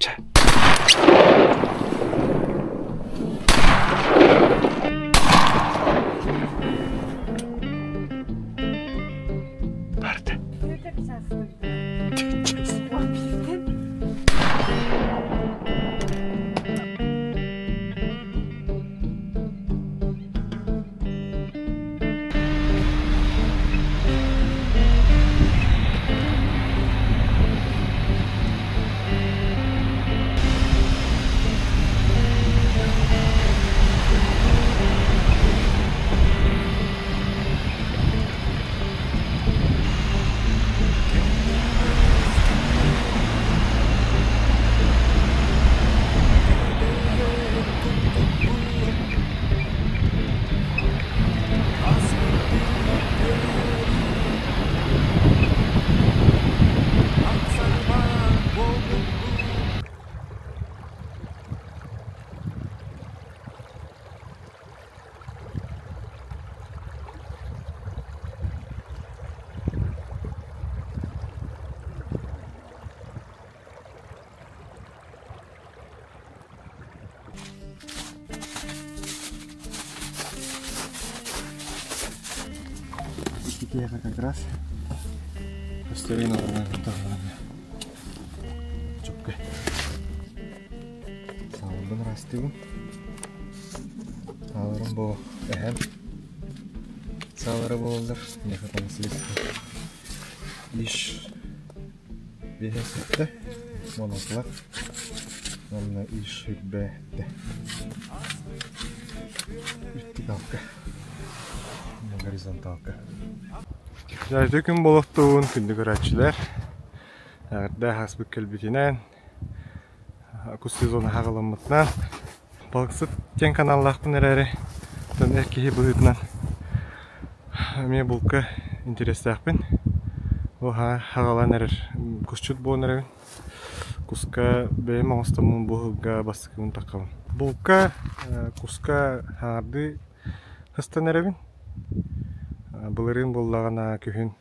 Чэ. Барда. Икки киһиэхэ как раз көстөрүн оҕолорун чопкой Сааларбын ыраастыыбын. Сааларым бу эһэм саалара буолаллар. Миэхэ таҥас Иш биэһэ сэттэ монотулар уонна иш үрбэ вертикалка горизонталка. Дьэ, күн болохтуун күндү көрөөччүлэр. Эҕэрдэ ааспыт кэлбитинэн кус сезона хаҕыламмытынан балыксыт диэн каналлаахпын эрээри эр киһи быһыытынан эмиэ булка интэриэстээхпин. Бу хаҕалаан эрэр кусчут буолан эрэбин. Куска бэйэм оҥостоммун бу ыһылга бастакыбын таххабын. Булка куска хаардыы ыстан эрэбин. Былырыын буоллаҕына күһүн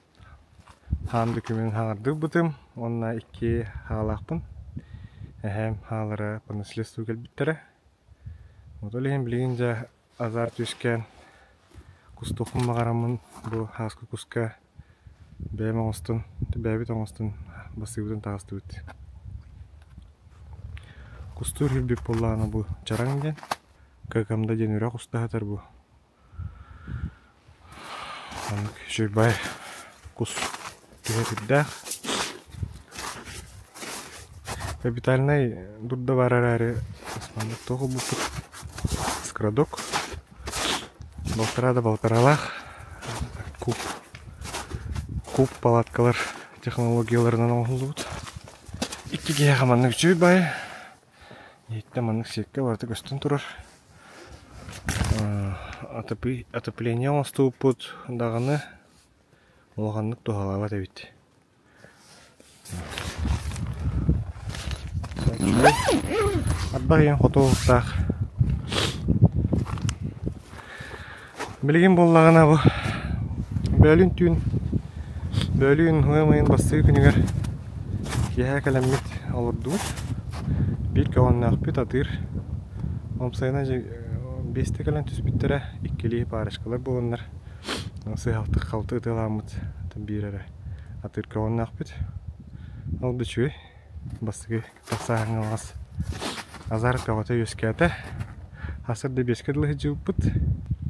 Хаан документ хаҥардыырбытым уонна икки хаалаахпын. Эһээм хаалара по наследству кэлбиттэрэ. Вот ол иһин билигин дьэ азарт үөскээн кустуохпун баҕараммын бу һааскы куска бэйэм оҥостон, бэйэбит оҥостон бассыыбытын таҕыстыбыт. Кустуур сирбит буоллаҕына бу Чараҥ диэн, Кыакамда диэн үрэх уста сытар бу. Маннык үчүгэй кус түһэ сүрдээх. Капитальнай дурда баар эрээри маннык туох ылбыппыт скрадок балтараа да балтараалаах куб куб палаткалар технологияларынан оҥоһуллубут. Икки киһиэхэ маннык үчүгэй баайы Иһиттэн маннык сиэккэ барыта көстөн турар. Отопление оҥостубуппут даҕаны улаханнык туһалаабат эбит. Арбах иһин хоту уһуктаах. Билигин буоллаҕына бу бөөлүүн түүн бөөлүүн ыам ыйын бастакы күнүгэр киэһэ кэлэммит олордубут. Биир көҕөннөөхпүт атыыр уопсайынан биэстэ кэлэн түспүттэрэ, иккилии парочкалар буоланнар сыыһалтык халты ытыалааммыт биир эрэ атыыр көҕөннөөхпүт. Ол да үчүгэй. Бастакы Тахсааһыҥҥа алҕас азарт бөҕөтө үөскээтэ. Сарсыарда биэскэ дылы сылдьыбыппыт.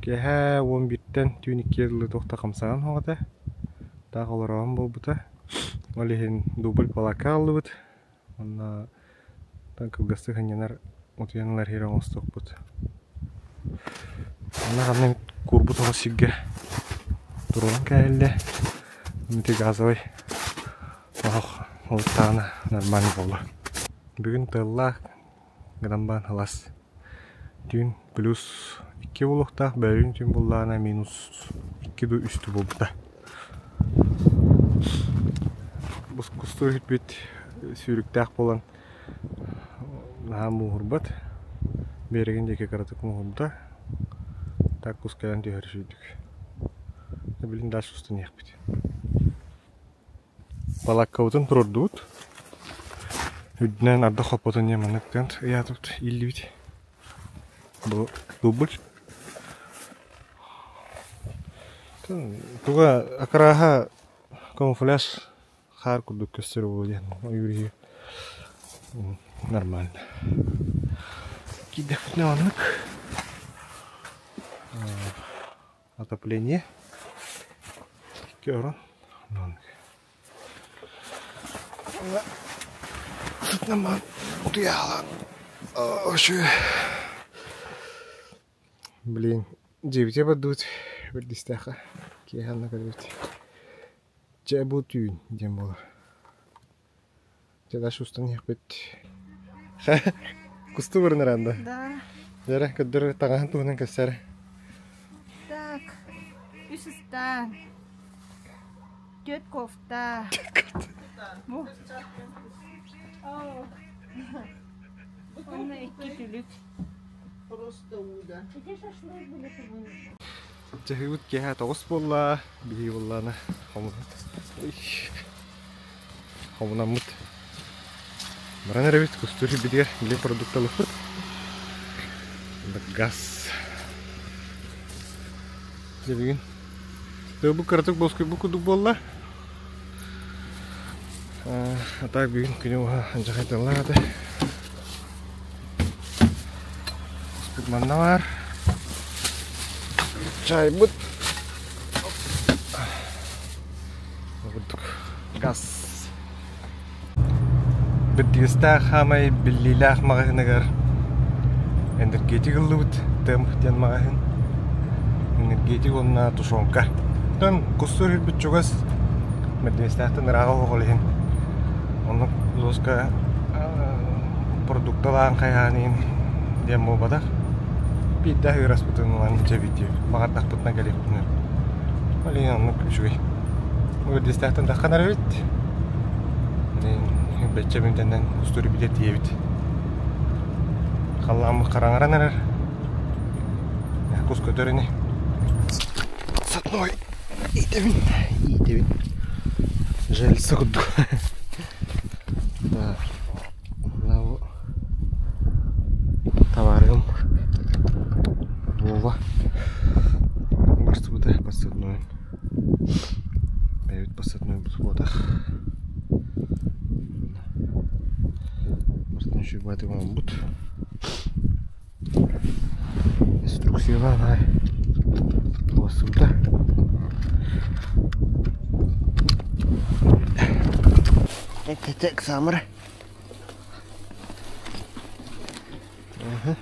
Киэһэ 11-тэн түүн иккигэ дылы туох да хамсаан суох этэ. Таах олороон буолбута. Ол иһин дубль палака ыллыбыт. Уонна кылгастык сынньанар утуйан ылар иһэр оҥостуохпут. Манна ханна куурбут оҕус сиргэ туруоран кээһиллэ. Ити газовай Оһох олуттаҕына нормально буолла. Бүгүн тыаллаах гынан баран халас. Түүн плюс икки буолуохтаах, бөөлүүн түүн буллаҕына минус икки дуу үс дуу буолбута. Кустуур иһиппит сүүрүктээх буолан наһаа мууһурбат. Биэрэгин диэки кыратык мууһурда. Так кус кэлэн түһэр үчүгүйдүк. Билин дальше устан иһиэхпит. Балааккабытын туруордубут. Үрдүнэн ардах хоппотун диэн маннык тыант ыйаатыбыт, ииллибит. Бу дубль. Туга окраһа камуфляж хаар курдук көстөр буолуо диэн ойуур нормально. Киирдэхпитинэ маннык отопление икки орон маннык. Сытнаман утуйаалаан үчүгэй. Блин, дьиэбитигэр бардыбыт бэрдистээххэ киэһэ анна көрөбүт. Дьэ бу түүн диэн буолар. Дьэ дальше устан иһиэхпит. Кусту көрүнэр анда. Да. Дьэрэ көрдөр таҥаһын туһунан кэпсээр. Так, үс ыстаан, түөрт кофта. Бу. Уонна икки түлүк. Просто уда. Чаһыыбыт киэһэ 9 буолла, биһиги буоллаана хомунаммыт. Баран эрэбит, кустуур сирбитигэр били продукталыппыт. Газ. Дьэ бүгүн бу кыратык боскуйбут курдук буолла. А так бүгүн күнү уһа дьахайталлаах этэ. Куспут манна баар. Чайбыт. Курдук газ. Бэрдигэстээх хаамай биллиилээх маҕаһыыныгар энергетик ыллыбыт Темп диэн маҕаһыын. Энергетик уонна тушенка. Оттон кустуур ирбит чугас Бэрдигэстээхтэн ырааҕа оһох ол иһин. Оннук улууска продукталаан хайаан иһин диэн буолбатах. Биирдэ аһыыраспытын ылан дьэбит баҕардахпытына кэлиэхпитин. Ол иһин оннук үчүгэй. Бэрдигэстээхтэн таххан эрэбит. Бэччэ мүнтэнэн кустуур битэ тиийэбит. Халлааммыт хараҥаран эрэр. Кус көтөр ини. Сатной иитэбин, иитэбин. Жальса курдук. Да. Мынау товарым Вова барсыбыта подсадной. Бэйэбит подсадной буолбатах. Барытын үчүгэй оҥорбут. Инструкцияла наай туосубута. Это Самара. Ага.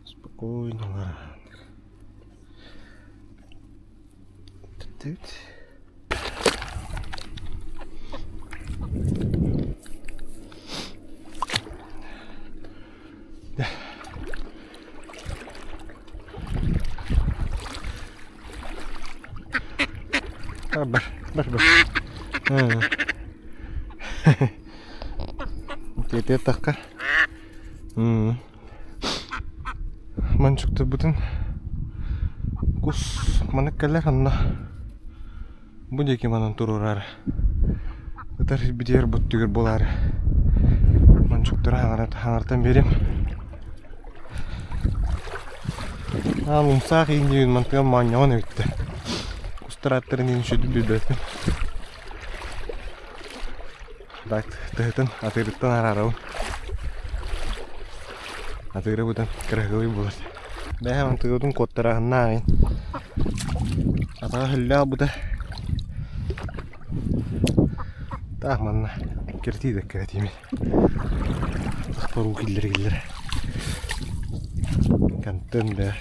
Спокойно баран. Тут. Бар, бар, бар. Тиэтиэ тахха. Манчуктарбытын кус маннык кэлэр онно бу диэки манан туруораары ытар сирбитигэр буттугар буолаары манчуктары хаҥартан биэриэм аан умсаах иин диэн мантыгар моонньоҕон эбит да кустар ааттарын иин үчүгэйдик билбэппин Так, тыһытын атыырыттан араарабын. Атыыра бутан кыраһыабай буолар. Бэһэ мантыгытын куоттарааһынна аайын. Атаҕа хөллөөх бута. Таах манна киртии да кирэтиимин. Тахпар уу киллэр киллэр. Контент да.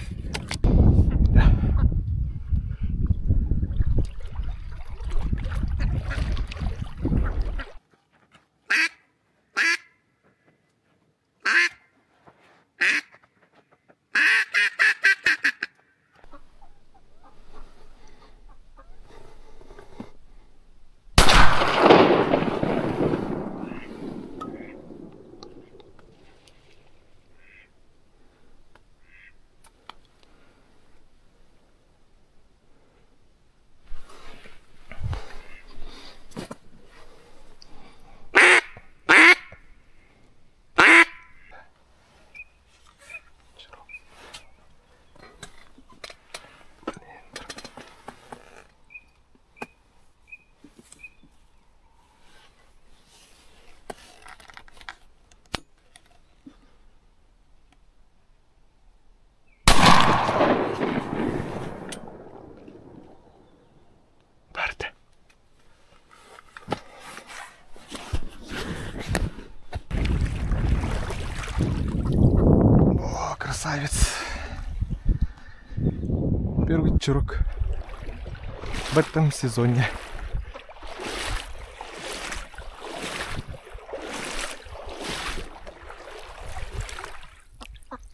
Чурок в этом сезоне.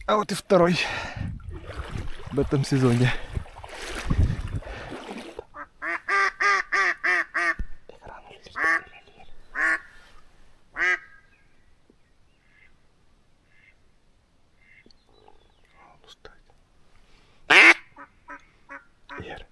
А вот и второй в этом сезоне. Иһэр.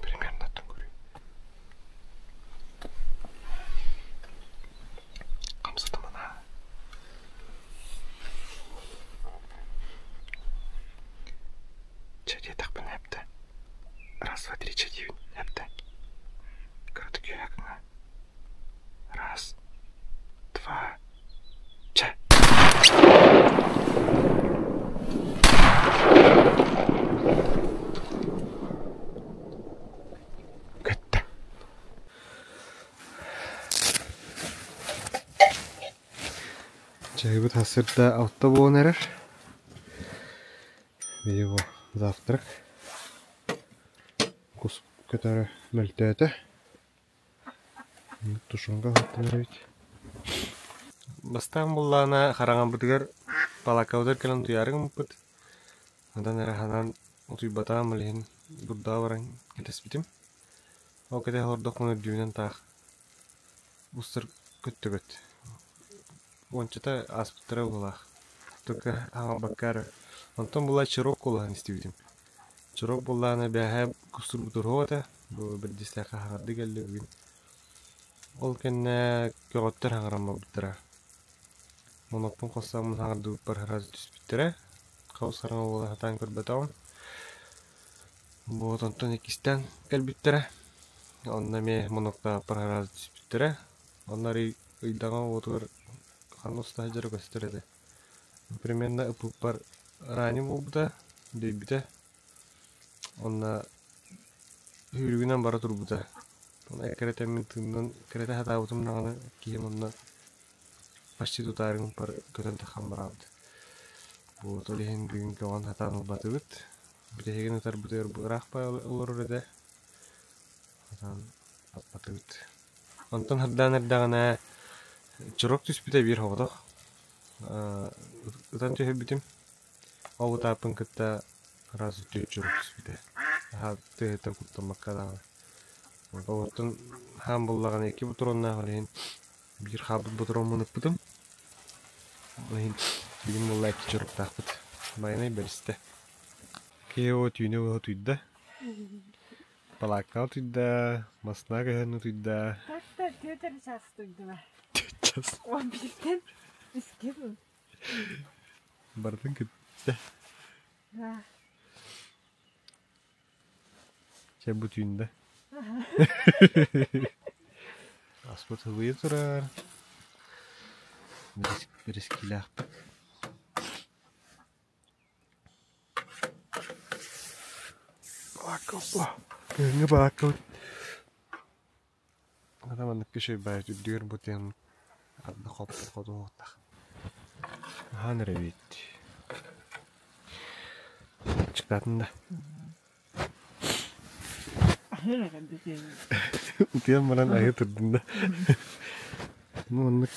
Примерно түҥүрүй. Хамсатымына. Чэ диэтэхпинэ эптэ. Раз, два, три, четыре, эптэ. Кыратык үөһэ Раз, два, чэ. Көттө. Чайбыт хасырда алта буолан эрэр. Его завтрак. Кус көтөрө мөлтөөтө. Тушенка аһаттылар эбит. Бастаан буллаҕына хараҥабытыгар палааккабытыгар кэлэн утуйаары гыммыппыт. Онтон эрэ ханан утуйбатаҕым ол иһин дурдаҕа баран кэтэспитим. Ол кэтэһэ олордохпуна үрдүбүнэн таах устар көттүбүт. Уончата ааспыттара быһыылаах. Только хаалбакка эрэ. Онтон була чирок куолаһын истибитим. Чирок буоллаҕына бээһээ кустурбут уруһуо этэ. Бу бэрдистээххэ хаҥардыы кэллэ бүгүн. Ол кэннэ көҕөттөр хаҥаран барбыттара. Моноппун хостооммун хаҥардыбыппар сразу түспүттэрэ. Хаус хараҥа буола сатаан көрбөтөҕүм. Вот онтон иккистээн кэлбиттэрэ. Онно эмиэ моноктаахпар сразу түспүттэрэ. Онно арый ыйдаҥа уотугар ханна уста сылдьара көстөр этэ. Примерно ыппыппар ранее буолбута, дөйбүтэ. Онно сүүрүгүнэн бара турбута. Ону эккирэтэммин тыынынан эккирэтэ сатаабытым даҕаны киһим онно почти тутаарыгын көтөн таххан бараабыт. Вот ол иһин бүгүн көҕөн сатаан ылбатыбыт. Бүтэһигин ытарбытыгар ыраах олорор этэ. Сатаан аппатыбыт. Онтон хардаан эрдэҕинэ чурок түспүтэ биир соҕотох. Ытан түһэрбитим. Ол ытааппын кытта сразу чурок түспүтэ. Аһаа тыаһыттан куттаммакка даҕаны. Оттон хаан буллаҕына икки ботуруоннаах ол иһин биир хаалбыт ботуруоммун ыппытым. Ол иһин бүгүн буолла икки чуруктаахпыт. Байанай бэристэ. Киһи түүнү быһа утуйда. Палааккаҕа утуйда, массыынаҕа көһөн утуйда. Таатта түөрт чаас утуйдулар. Түөрт чаас. 11-тэн үскэ Барытын көттө. Чэ бу түүн да. Аспыт сылыйа турар. Бэрэскилээхпит. Күһүҥҥү балааккабыт Хата маннык үчүгэй үрдүгэр бу тыам арда хотуһуохтаах. Аһаан эрэ эбит. Аччыктаатын да. Утуйан баран аһыы турдун да. Ну маннык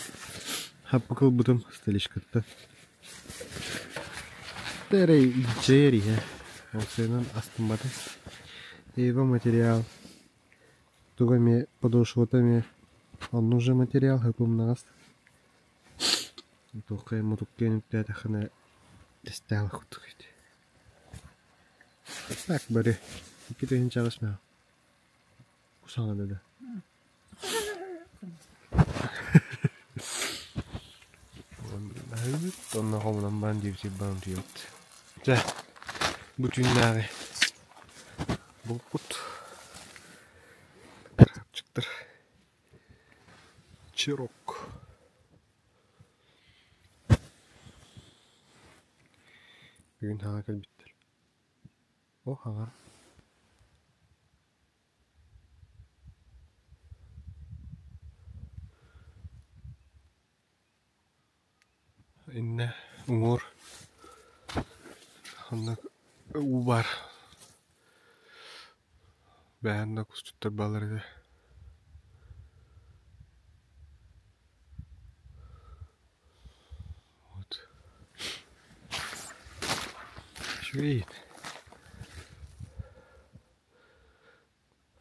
хаппык ылбытым столичкаттан. Тэрэй илдьэйэр иһэ. Ол сыанан астымматым. Эйба материал туга эмиэ подошвата эмиэ оннук же материал хапымнаҕас. Туохха мутуккиэн үктээтэххинэ тэстээх курдук ити. Так бары икки тыһыынча аҕыс мөҕө. Кусаҥа да. Аһыыбыт, онно хомунан баран диэбитигэр баран утуйабыт. Дьэ, бу түүннээҕи булпут крабчиктар Чирок. Бүгүн хаҥа кэлбиттэр. О, хаҥа. Иннэ уҥуор онно уу баар бэйэм да кусчуттар бааллар этэ. Вот. Үчүгэй.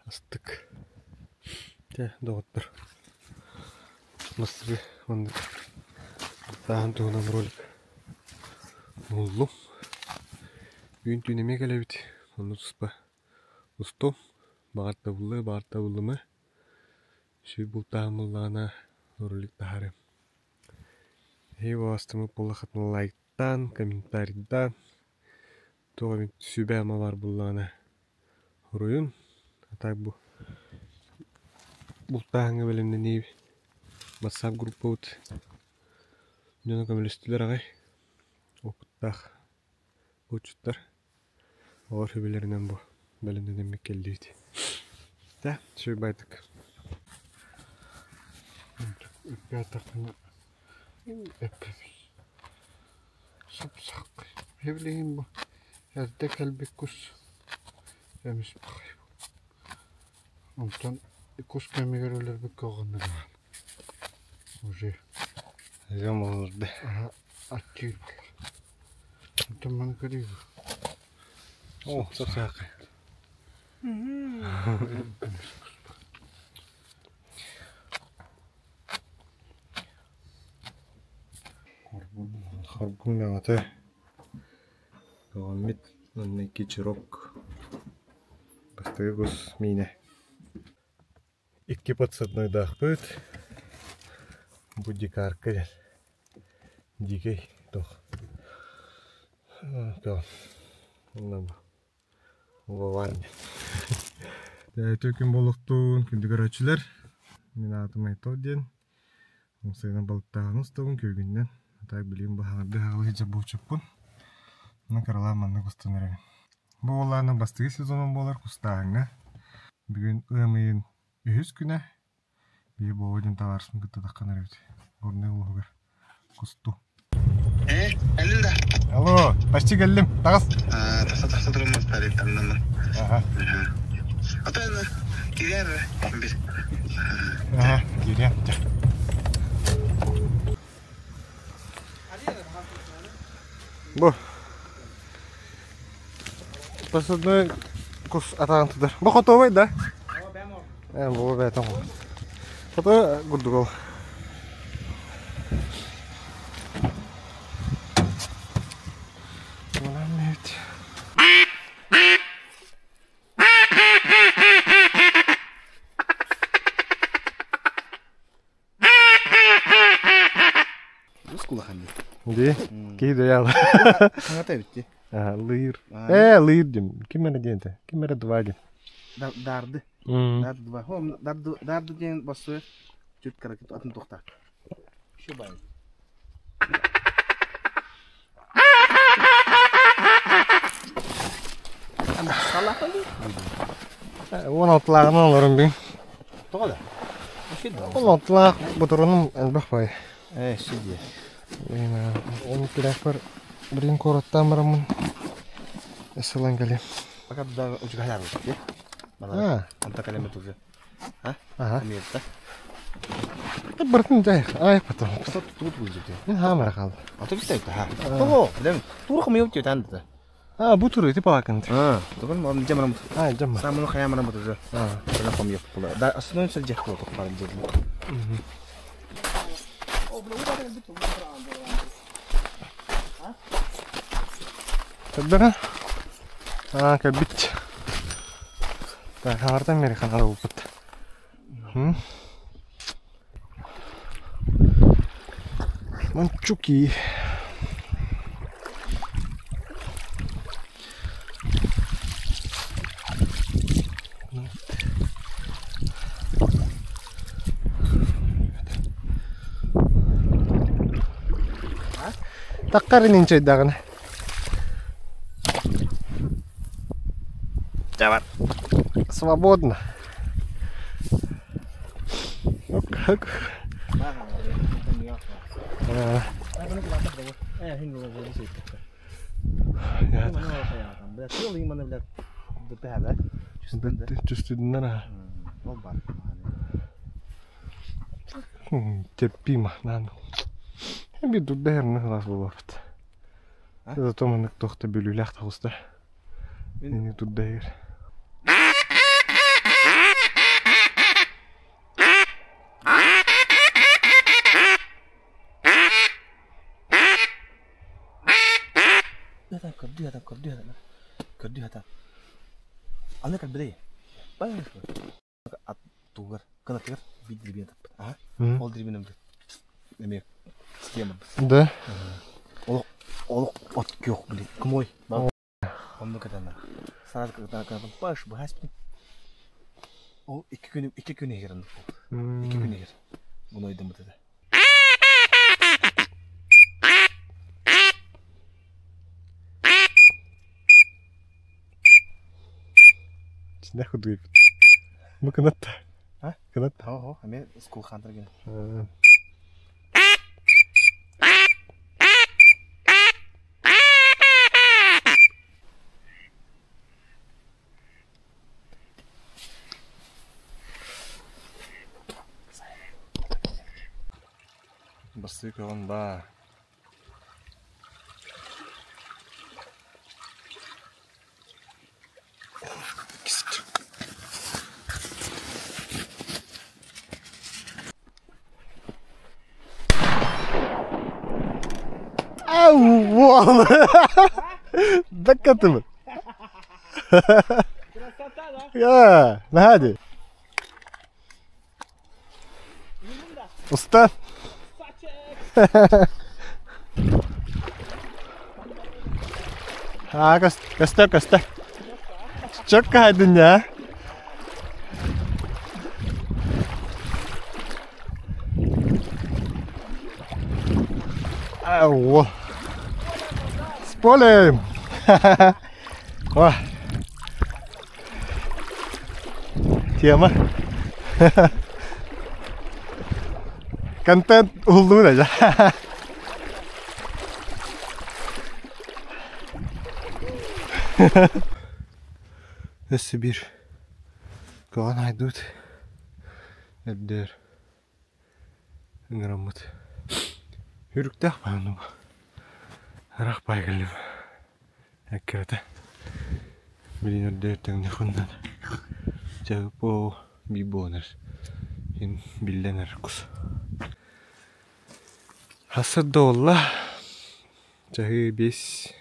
Астык. Дьэ, доҕоттор, бастакы маннык тааһын туһунан ролик уһуллум. Түүн түүн эмиэ кэлэбит, онно туспа устуом. Баҕар табыллыа, баҕар табыллыма. Үчүгэй бултааһын буоллаҕына ролик таһаарыам. Эһиги буолаастыммыт буоллаххытына лайктаан, комментарийдаан, туох эмит сүбэ-ама баар буоллаҕына Уруйун, а так бу бултааһыҥҥа бэлэмнэнии WhatsApp группабыт дьоно көмөлөстүлэр аҕай опыттаах булчуттар олор сүбэлэринэн бу бэлэмнэнэммит кэллибит. Да, үчүгэй баайдык. Сап-саххай. Билигин бу эрдэ кэлбит кус эмис баҕайы. Онтон кус кэмигэр өлөрбүккэ оҕонньор уже Ыам олордо. аччыыр буолар. Онтон маны көрүү. О, сап-саххай. Хоргун бөҕөтө көҕөммүт уонна икки чирок бастакы кус миинэ. Икки подсаднойдаахпыт. Бу дикарка диэн. Дикий туох. Уонна бу Вован. Үтүө күн буолуохтун, күндү көрөөччүлэр. Мин аатым Айтол диэн. Умсайынан балыктааһын устабын күөгүннэн. Так билигин баһаҕырдыы хаҕылыы сылдьар булчуппун. Онон кыралаан маннык устан эрэбин. Бу буоллаҕына бастакы сезоном буолар кустааһыҥҥа. Бүгүн ыам ыйын үһүс күнэ. Биир Вова диэн табаарыспын кытта таххан эрэбит. Горнай улууһугар кустуу. Э, кэллим да? Алло, почти кэллим. Таҕыс. Тахса тахса туруммут париктаннаммын. Ага. Ата кириэр бир. Ага, кириэм. Бу Посадной кус атаҕын тутар. Бу хотуобай да? Э, бу бэйэтин Хоту курдук ол. Дии, киһи дөйөөл. Саҥата эбит дии. Лыыр. Ээ, лыыр дим. Ким эрэ диэн этэ? Ким эрэ два диэн. Дарды. Дарды два. Дарды, дарды диэн бассыа чуть каракит атын туохтаах. Еще бай. Уон алтылааҕынан олорон бин. Тоҕо да? Он алтылаах ботуруонум элбэх бай. Ээ, сидиэ. Ол күрэхпэр билин куораттаан бараммын ысылан кэлиэм. Пока да учугаһаабыт дии. Онто кэлэммит уже. Ага. Эмиэтэ. Бартын дьай, ай потом. Тут будет. Мин хаамара хаалла. А то битэ ха. Того, билем. Турух мыйып тетан да. А, бу туру ити палакын. А, тугун мам жамарам. А, жамма. Самын хаямарам бу уже. А. Бына хом yok була. Да, основной сел жек болду барын жерин. Көрдөрө. А, кэлбит. Так, хаартан мери ханара уппут. Манчуки. Таххар инин чайдаҕына. Давай. Свободно. Ну как? Чувствует Терпимо, наан. Биир дурда иһэр сылаас буолуохпут. Зато маннык туох да бүлүүлээх таҕыста. Ини турда иһэр. Көрдүү хатан, көрдүү хатан, көрдүү хатан. Аны кэлбитэй. Ат тугар, кынатыгар биир дребин таппыт. Аха. Ол дребинем эмиэ система. Да. Олох олох от күөх блин. Кымой. Оннук этэннэр. Сразу когда баш быһаспын. Ол 2 күн иһигэр оннук буолду. 2 күн иһигэр. Буну өйдөммүт этэ. Чинэх курдук Бу кынат А? Кынат. Хо, эмиэ school hunter гэн. Бастыы көҕөн баа. Ау, Даккатыбын. Я, наһаа Уста. А, көстөр, көстөр. Четко хайдын я. Ау. С полем. О. Тема. Контент уһуллубут да. Өссө биир көҕөн айдыбыт эрдээр ыҥыраммыт үрүктээх баҕаны ыраах баай кэллим эккирэтэ билин эрдээр тэҥнэххинэн дьэ бу биир буолан эрэр иһин биллэн эрэр кус хасыр да буолла чаһыы 5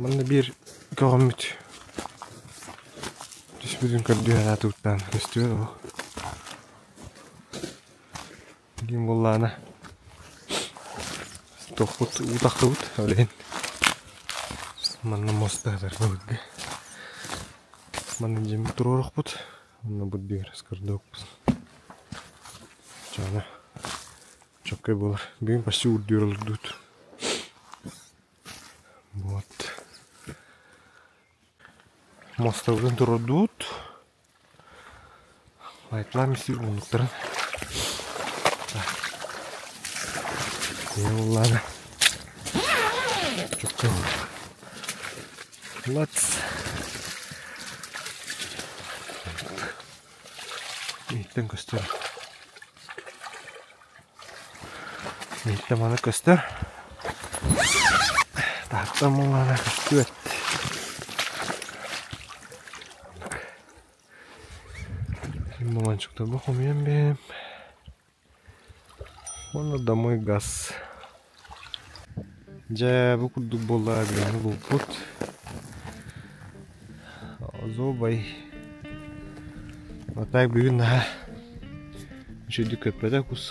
манна биир көҕөммүт түспүтүн көрдүү араатыбыттаан көстүбэт ол Ким буоллаҕына туохпут уу тахсыбыт ол иһин манна муоста сытар былыргы манна дьиэбит туруорукпут онно бурдугар скордуокпут чаана чоккай буолар бүгүн почти урдуур олордубут вот муостабытын туруордубут Лайтлаан миссии муннуктарын Ийэ Чукка Let's Иһиттэн көстөр. Иһиттэн маны көстөр. Таһыттан муҥнаана көстүбэт. Маманчыктарбы хомуйан бэйэм. Уонна домой газ. Дьэ, бу курдук буолла билиҥҥи булпут. Зобай. А так бүгүн наһаа үчүгэйдик көппөтө кус.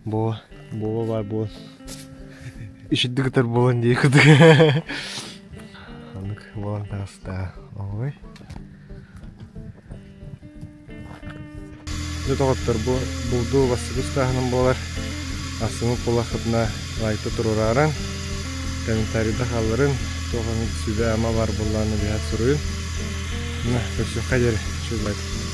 Бо, буола баар буолан. Үчүгэйдик ытар буолан дии курдук. Оннук буолан таҕыста. Ой. Дьэ доҕоттор, бу булду бастакы ыстааһыным буолар. Астыммыт буоллаххытына лайкта туруорааран, комментарийда хаалларын, туох эмит сүбэ-ама баар буоллаҕына биһиэхэ суруйун. Мына, көрсүөххэ диэри, үчүгэй.